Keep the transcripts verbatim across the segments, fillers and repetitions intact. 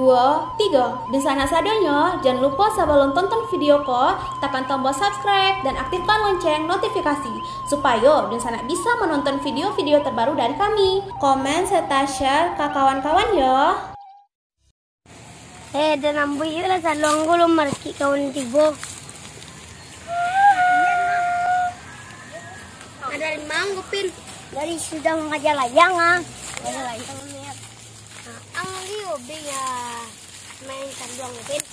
Dua, tiga. Dunsanak sadonyo, jan lupo sabalun tonton video ko, takan tombol subscribe dan aktifkan lonceng notifikasi, supayo dunsanak bisa manonton video-video terbaru dari kami. Komen serta share ka kawan-kawan yo. Eh, den ambuih lah saluang ko, lun marikik kawan tibo. Dari ma ang ko, Pin? Dari sudah mangaja layang, ah. Mangaja layang. Nah, ang lai hobi yo main saluang, Pin?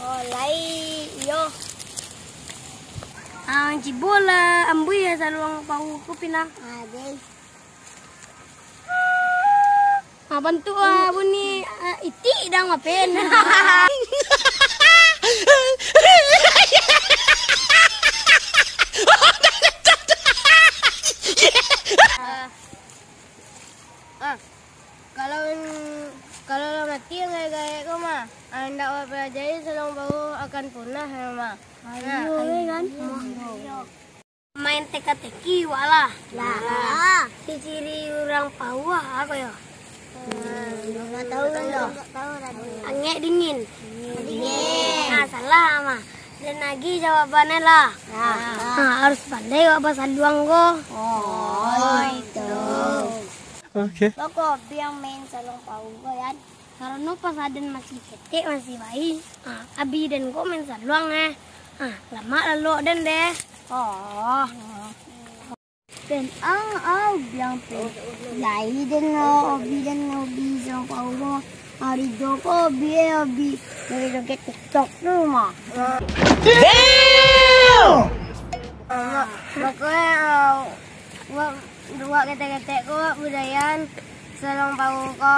Oh, lai, iyo. Ah, cubo lah ambuih yo saluang pawu ko, Pin, ah. Ah, deh. Ah, bantuak, ah, bunyi, ah, itik dang, Pin. Ah. Ah, kalau, kalau lah mati ang gaek-gaek ko mah, ah, ndak awak pelajari, saluang pawu akan punah, yo mah. Nah, iyo, kan? Main teka-teki wak lah. Lah. Ciri-ciri urang pawu apo yo? Hmm, ndak tahu lah. Angek dingin. Dingin. Ah, salah mah. Den agiah jawabannyo lah. Nah. Ah, harus pandai wak basaluang ko. Oh, itu. Oke. Baa kok Abi ang main saluang pawu ko, Yan? Karano pas aden masih ketek, masih bayi, ah, Abi den ko main saluang, eh. Ah, lamak lalu den deh. Oh. Den ang, ah, Abi ang pen. Lai den, ah, Abi den, Abi saluang pawu. Hari jo ko Abi, eh, Abi. Dari joget TikTok tu mah. Damn! Ah, pokoknyo, ah, wak, wak ketek-ketek ko, wak budayoan saluang pawu ko.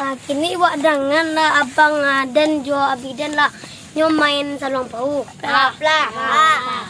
Ah, kini wak dangan lah abang, ah, den jo abi den lah nyo main saluang pawu. Lah, lah. Ah.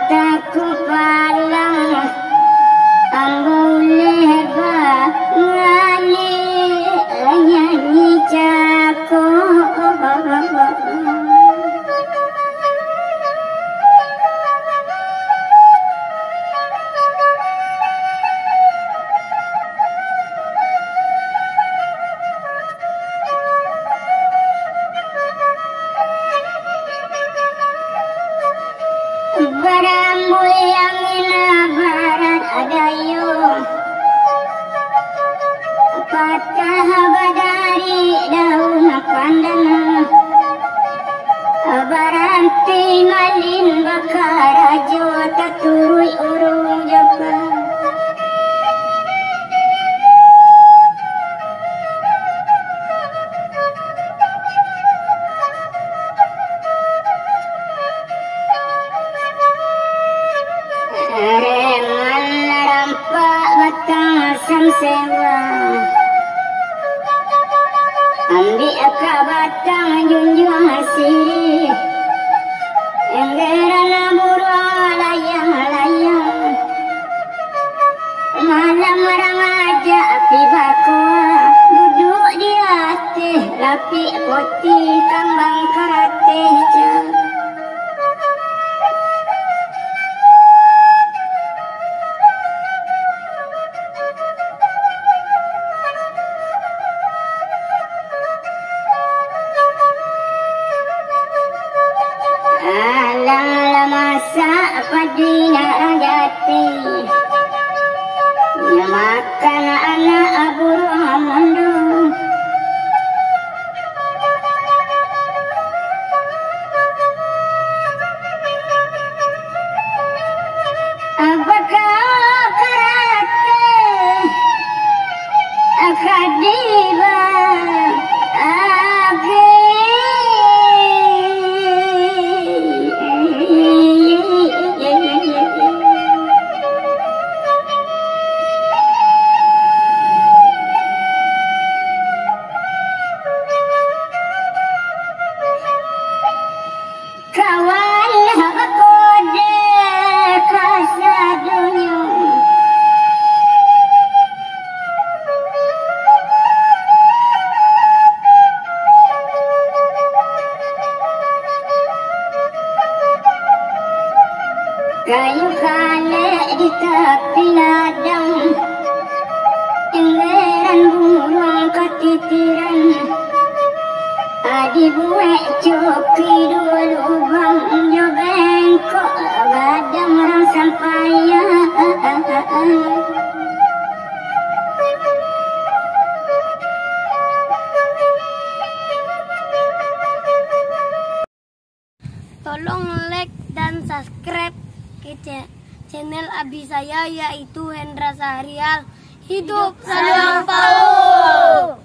Takupalang ambo uleh bangalih nyanyi cako. Barambui angin barat adayo, patah badari daun pandan. Baranti malin bakarajo, taturuik urung japa. Reman rampak batang samsewa, ambiak ka batang junjuang sirih, enggeran buruang layang-layang. Malam rangajak api bakoa, duduak di ateh lapik poti kambang karateh ja. Alang lah masak padi nak rajati, nyo makan anak buruang mundu. Apakah karateh ka dibaagi? Kawan lah bakodeh ka sadonyo. Kayu kalek di tapi ladang, enggeran buruang katitiran. Dibuek coki duo lubang, jo bengkok gadang rang sampaian. Tolong like dan subscribe ke cha-, channel abi saya, yaitu Hendra Sahrial. Hidup Saluang Pauh!